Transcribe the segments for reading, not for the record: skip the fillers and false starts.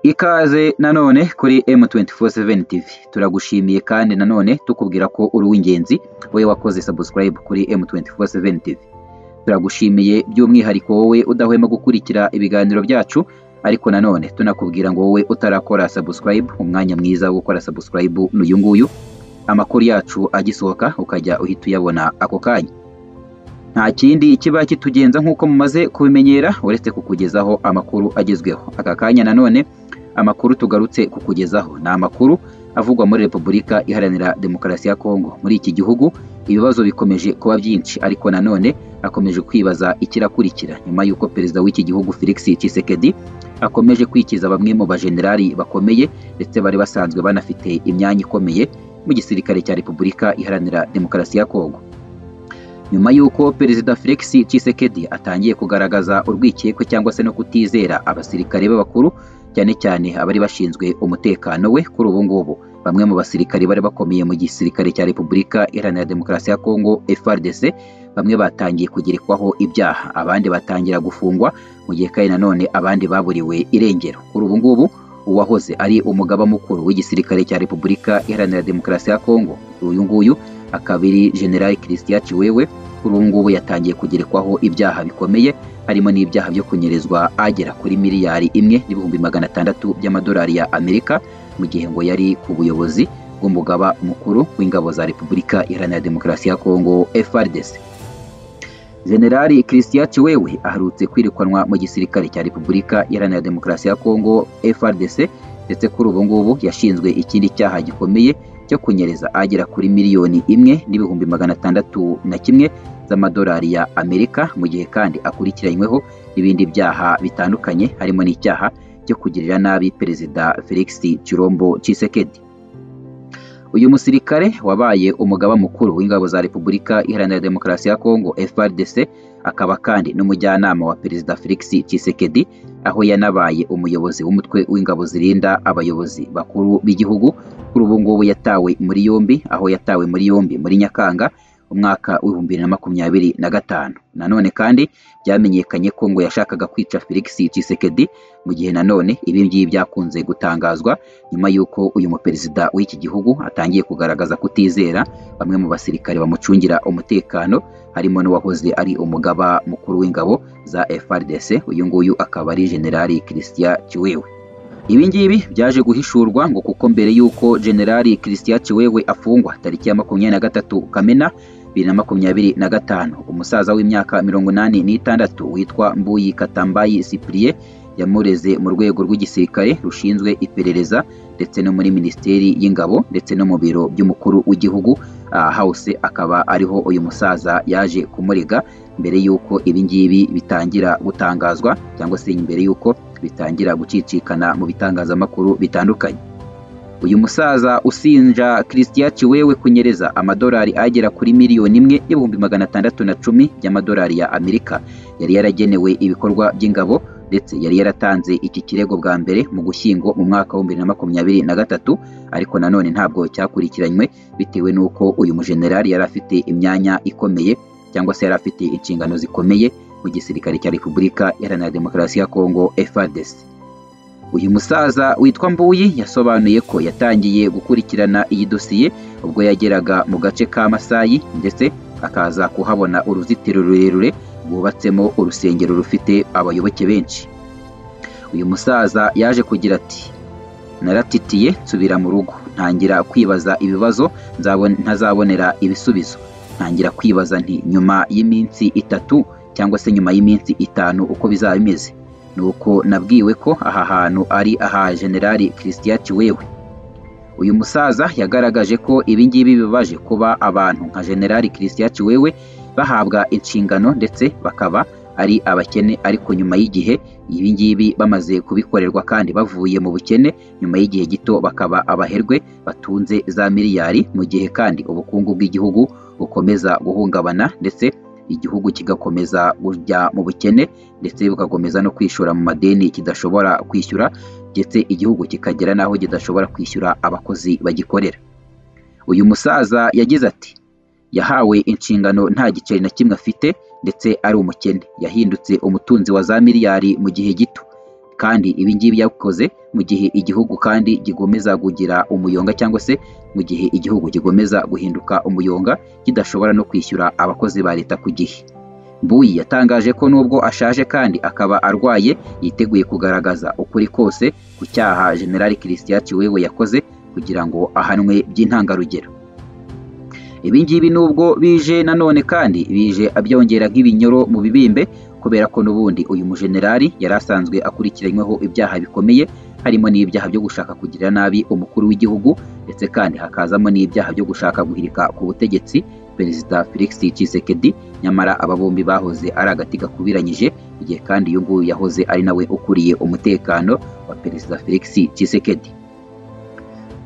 Ikaze nanone kuri M247 TV. Turagushimiye kandi nanone tukubwira ko uri uw'ingenzi, wowe wakoze subscribe kuri M247 TV. Turagushimiye by'umwihariko wowe udahwema gukurikira ibiganiro byacu, ariko nanone tunakubwira ngo wowe utarakora subscribe, umwanya mwiza wo gukora subscribe n'uyu nguyu, amakuru yacu agisohoka ukajya uhita uyabona ako kanya. Nta kindi kiba kitugenza nk'uko mumaze kubimenyera uretse kukugezaho amakuru agezweho. Aka kanya nanone amakuru tugarutse kukugezaho ni amakuru avugwa muri Repubulika Iharanira Demokarasi ya Kongo. Muri iki gihugu ibibazo bikomeje kuba byinshi, ariko nanone akomeje kwibaza ikirakurikira nyuma y'uko perezida w'iki gihugu Felix Tshisekedi akomeje kwikiza bamwe mu bajenerali bakomeye ndetse bari basanzwe banafite imyanya ikomeye mu gisirikare cya Repubulika Iharanira Demokarasi ya Kongo. Nyuma y'uko perezida Felix Tshisekedi atangiye kugaragaza urwikekwe cyangwa se no kutizera abasirikare b'abakuru, cyane cyane abari bashinzwe umutekano we, kuri ubu ngubu bamwe mu basirikare bari bakomeye mu gisirikare cya Repubulika Iharanira Demokarasi ya Kongo FARDC, bamwe batangiye kugerekwaho ibyaha, abandi batangira gufungwa, mu gihe kandi nanone abandi baburiwe irengero. Kuri ubu ngubu uwahoze ari umugaba mukuru w'igisirikare cya Repubulika Iharanira Demokarasi ya Kongo, uyu nguyu akaba ari General Christian Tshiwewe, kuri ubu ngubu yatangiye kugerekwaho ibyaha bikomeye, harimo n'ibyaha byo kunyerezwa agera kuri 1,600,000 by'amadolari ya Amerika, mu gihe ngo yari ku buyobozi bw'umugaba mukuru w'ingabo za Repubulika Iharanira Demokarasi ya Kongo FARDC. General Christian Tshiwewe aherutse kwirukanwa mu gisirikare cya Repubulika Iharanira Demokarasi ya Kongo FARDC, ndetse kuri ubu ngubu yashinzwe ikindi cyaha gikomeye cyo kunyereza agera kuri 1,601,000 z'amadolari ya Amerika, mu gihe kandi akurikiranyweho n'ibindi byaha bitandukanye harimo n'icyaha cyo kugirira nabi perezida Felix Tshilombo Tshisekedi. Uyu musirikare wabaye umugaba mukuru w'ingabo za Repubulika Iharanira Demokarasi ya Kongo FARDC, akaba kandi n'umujyanama wa perezida Felix Tshisekedi, aho yanabaye umuyobozi w'umutwe w'ingabo zirinda abayobozi bakuru b'igihugu. Kuri ubu ngubu yatawe muri yombi, aho yatawe muri yombi muri Nyakanga umwaka w'2025. Nanone kandi byamenyekanye ko ngo yashakaga kwica Felix Tshisekedi, mu gihe nanone ibi ngibi byakunze gutangazwa nyuma y'uko uyu muperezida w'iki gihugu atangiye kugaragaza kutizera bamwe mu basirikare bamucungira umutekano, harimo n'uwahoze ari umugaba mukuru w'ingabo za FARDC, uyu nguyu akaba ari General Christian Tshiwewe. Ibi ngibi byaje guhishurwa ngo kuko mbere y'uko General Christian Tshiwewe afungwa tariki ya 23 Kamena 2025, umusaza w'imyaka 86 witwa Mbuyi Katambayi Cyprien yamureze mu rwego rw'igisirikare rushinzwe iperereza ndetse no muri Minisiteri y'Ingabo ndetse no mu biro by'umukuru w'igihugu House, akaba ariho uyu musaza yaje kumurega mbere y'uko ibi ngibi bitangira gutangazwa cyangwa se mbere y'uko bitangira gucicikana mu bitangazamakuru bitandukanye. Uyu musaza usinja Christian Tshiwewe kunyereza amadolari agera kuri 1,610,000 by'amadolari ya Amerika yari yaragenewe ibikorwa by'ingabo, ndetse yari yaratanze iki kirego bwa mbere mu Gushyingo mu mwaka wa 2023, ariko nanone ntabwo cyakurikiranywe bitewe n'uko uyu mujenerali yari afite imyanya ikomeye cyangwa se yari afite inshingano zikomeye mu gisirikare cya Repubulika Iharanira Demokarasi ya Kongo FARDC. Uyu musaza witwa Mbuyi yasobanuye ko yatangiye gukurikirana iyi dosiye ubwo yageraga mu gace ka Masayi, ndetse akaza kuhabona uruzitiro rurerure rwubatsemo urusengero rufite abayoboke benshi. Uyu musaza yaje kugira ati: "Naratitiye nsubira mu rugo, ntangira kwibaza ibibazo ntazabonera ibisubizo. Ntangira kwibaza nti nyuma y'iminsi 3 cyangwa se nyuma y'iminsi 5 uko bizaba bimeze. Nuko nabwiwe ko aha hantu ari aha General Christian Tshiwewe." Uyu musaza yagaragaje ko ibi ngibi bibabaje kuba abantu nka General Christian Tshiwewe bahabwa inshingano ndetse bakaba ari abakene, ariko nyuma y'igihe ibi ngibi bamaze kubikorerwa kandi bavuye mu bukene, nyuma y'igihe gito bakaba abaherwe batunze za miliyari, mu gihe kandi ubukungu bw'igihugu bukomeza guhungabana ndetse igihugu kigakomeza kujya mu bukene, ndetse bugakomeza no kwishora mu madeni kidashobora kwishyura, ndetse igihugu kikagera n'aho kidashobora kwishyura abakozi bagikorera. Uyu musaza yagize ati: "Yahawe inshingano nta giceri na kimwe afite ndetse ari umukene, yahindutse umutunzi wa za miliyari mu gihe gito. Kandi ibi ngibi yakoze mu gihe igihugu kandi gigomeza kugira umuyonga, cyangwa se mu gihe igihugu gigomeza guhinduka umuyonga kidashobora no kwishyura abakozi ba leta ku gihe. Mbuyi yatangaje ko nubwo ashaje kandi akaba arwaye, yiteguye kugaragaza ukuri kose ku cyaha General Christian Tshiwewe yakoze kugira ngo ahanwe by'intangarugero. Ibi ngibi nubwo bije nanone kandi bije abyongera nk'ibinyoro mu bibimbe, kubera ko n'ubundi uyu mujenerali yari asanzwe akurikiranyweho ibyaha bikomeye, harimo n'ibyaha byo gushaka kugirira nabi umukuru w'igihugu, ndetse kandi hakazamo n'ibyaha byo gushaka guhirika ku butegetsi Perezida Felix Tshisekedi. Nyamara aba bombi bahoze ari agati gakubiranyije, igihe kandi uyu nguyu yahoze ari nawe ukuriye umutekano wa Perezida Felix Tshisekedi.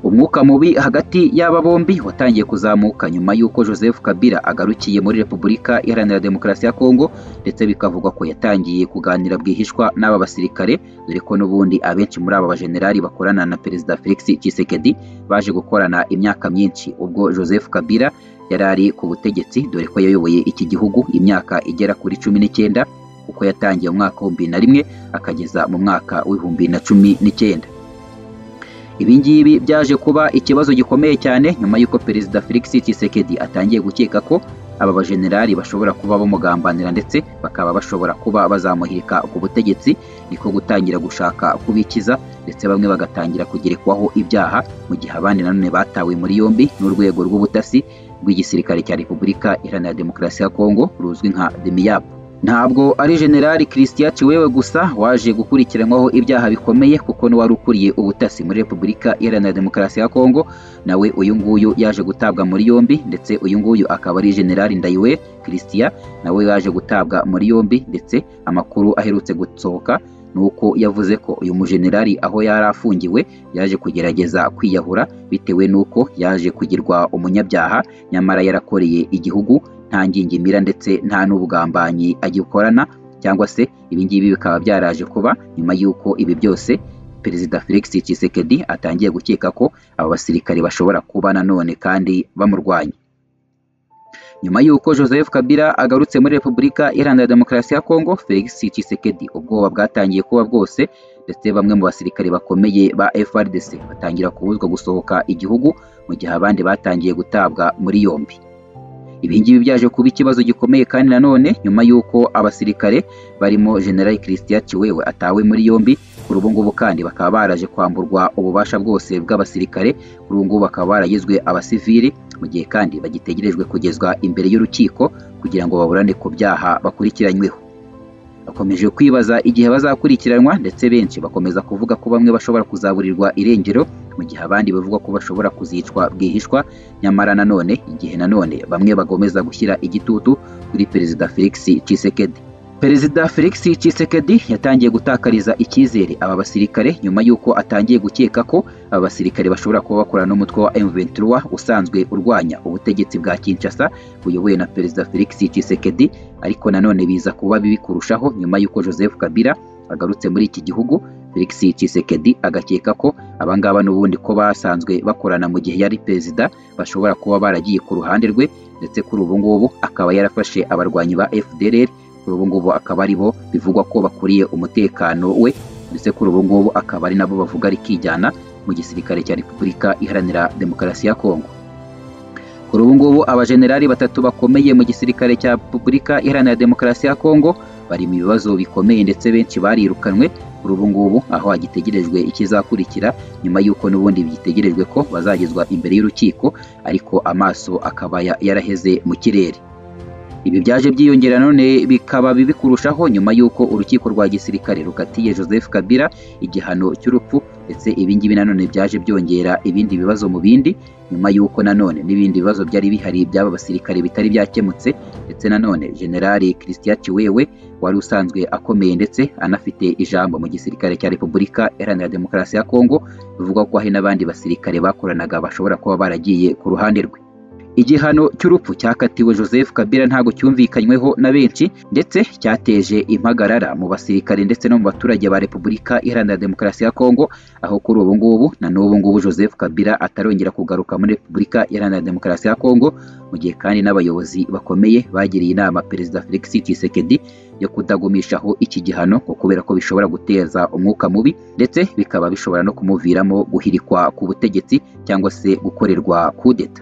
Umwuka mubi hagati y'aba bombi watangiye kuzamuka nyuma y'uko Joseph Kabila agarukiye muri Repubulika Iharanira Demokarasi ya Kongo, ndetse bikavugwa ko yatangiye kuganira bwihishwa n'aba basirikare, dore ko n'ubundi abenshi muri aba bajenerali bakorana na Perezida Felix Tshisekedi baje gukorana imyaka myinshi ubwo Joseph Kabila yari ari ku butegetsi, dore ko yayoboye iki gihugu imyaka igera kuri 19, kuko yatangiye mu mwaka wa 2001 akageza mu mwaka wa 2019. Ibi ngibi byaje kuba ikibazo gikomeye cyane nyuma y'uko Perezida Felix Tshisekedi atangiye gukeka ko aba bajenerali bashobora kuba bamugambanira ndetse bakaba bashobora kuba bazamuhirika ku butegetsi, niko gutangira gushaka kubikiza, ndetse bamwe bagatangira kugerekwaho ibyaha, mu gihe abandi nanone batawe muri yombi n'urwego rw'ubutasi rw'igisirikare cya Repubulika Iharanira Demokarasi ya Kongo ruzwi nka DEMIAP. Ntabwo ari General Christian Tshiwewe gusa waje gukurikiranwaho ibyaha bikomeye, kuko n'uwari ukuriye ubutasi muri Repubulika Iharanira Demokarasi ya Kongo nawe uyu nguyu yaje gutabwa muri yombi, ndetse uyu nguyu akaba ari General Ndayiwe Christian nawe yaje gutabwa muri yombi, ndetse amakuru aherutse gusohoka nuko yavuze ko uyu mujenerali aho yari afungiwe yaje kugerageza kwiyahura bitewe nuko yaje kugirwa umunyabyaha, nyamara yarakoreye igihugu nta ngingimira ndetse nta n'ubugambanyi agikorana, cyangwa se ibi ngibi bikaba byaraje kuba nyuma y'uko ibi byose Perezida Felix Tshisekedi atangiye gukeka ko aba basirikare bashobora kuba nanone kandi bamurwanya. Nyuma y'uko Joseph Kabila agarutse muri Repubulika Iharanira Demokarasi ya Kongo, Felix Tshisekedi ubwoba bwatangiye kuba bwose, ndetse bamwe mu basirikare bakomeye ba FARDC batangira kubuzwa gusohoka igihugu, mu gihe abandi batangiye gutabwa muri yombi. Ibi ngibi byaje kuba ikibazo gikomeye kandi nanone nyuma y'uko abasirikare barimo General Christian Tshiwewe atawe muri yombi, kuri ubu ngubu kandi bakaba baraje kwamburwa ububasha bwose bw'abasirikare, kuri ubu ngubu bakaba baragizwe abasivili, mu gihe kandi bagitegerejwe kugezwa imbere y'urukiko kugira ngo baburane ku byaha bakurikiranyweho. Bakomeje kwibaza igihe bazakurikiranwa, ndetse benshi bakomeza kuvuga ko bamwe bashobora kuzaburirwa irengero, mu gihe abandi bavuga ko bashobora kuzicwa bwihishwa. Nyamara nanone igihe nanone bamwe bagomeza gushyira igitutu kuri Perezida Felix Tshisekedi. Perezida Felix Tshisekedi yatangiye gutakariza icyizere aba basirikare nyuma y'uko atangiye gukeka ko aba basirikare bashobora kuba bakorana n'umutwe wa M23 usanzwe urwanya ubutegetsi bwa Kinshasa buyobowe na Perezida Felix Tshisekedi, ariko nanone biza kuba bibi kurushaho nyuma y'uko Joseph Kabila agarutse muri iki gihugu, Felix Tshisekedi agakeka ko abangaba n'ubundi ko basanzwe bakorana mu gihe yari perezida bashobora kuba baragiye ku ruhande rwe, ndetse kuri ubu ngubu akaba yarafashe abarwanyi ba FDLR, kuri ubu ngubu akaba ari bo bivugwa ko bakuriye umutekano we, ndetse kuri ubu ngubu akaba ari nabo bavuga rikijyana mu gisirikare cya Repubulika Iharanira Demokarasi ya Kongo. Kuri ubu ngubu abajenerali batatu bakomeye mu gisirikare cya Repubulika Iharanira Demokarasi ya Kongo bari mu bibazo bikomeye, ndetse benshi barirukanwe kuri ubu ngubu, aho hagitegerejwe ikizakurikira nyuma y'uko n'ubundi bitegerejwe ko bazagezwa imbere y'urukiko, ariko amaso akaba yaraheze mu kirere. Ibi byaje byiyongera none bikaba bibi kurushaho nyuma y'uko urukiko rwa gisirikare rukatiye Joseph Kabila igihano cy'urupfu, ndetse ibi ngibi nanone byaje byongera ibindi bibazo mu bindi, nyuma y'uko nanone n'ibindi bibazo byari bihari by'aba basirikare bitari byakemutse, ndetse nanone General Christian Tshiwewe wari usanzwe akomeye ndetse anafite ijambo mu gisirikare cya Repubulika Iharanira Demokarasi ya Kongo, bivugwa ko hari n'abandi basirikare bakoranaga bashobora kuba baragiye ku ruhande rwe. Igihano cy'urupfu cyakatiwe Joseph Kabila ntago cyumvikanyweho na benshi, ndetse cyateje impagarara mu basirikare ndetse no mu baturage ba Repubulika Iharanira Demokarasi ya Kongo, aho kuri ubu ngubu na n'ubu ngubu Joseph Kabila atarongera kugaruka muri Repubulika Iharanira Demokarasi ya Kongo, mu gihe kandi n'abayobozi bakomeye bagiriye inama Perezida Felix Tshisekedi yo kudagumishaho iki gihano, ngo kubera ko bishobora guteza umwuka mubi ndetse bikaba bishobora no kumuviramo guhirikwa ku butegetsi cyangwa se gukorerwa kudeta.